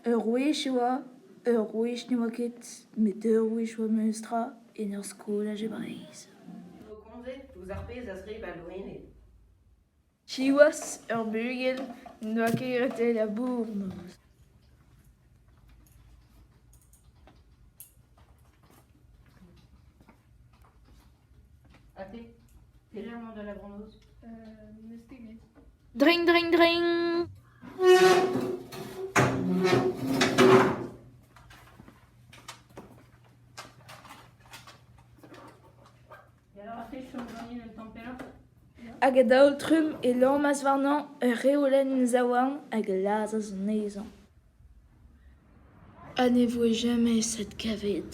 Ur wech e oa, ur wech ne oa ket, met ur wech e oa memes tra en ur skolaj e Breizh. Vo komzet ouzh ar pezh a zebr al loened. Siwazh, ur bugel n'en doa ket graet e labour noz. Ha te, pelec'h emañ da labour-noz? N'eus ket graet. Dring, dring, dring ! Hag a-daol-trumm e lammas warnañ ur reolenn en e zaouarn hag e lazhas anezhañ. Ha ne voe james adkavet.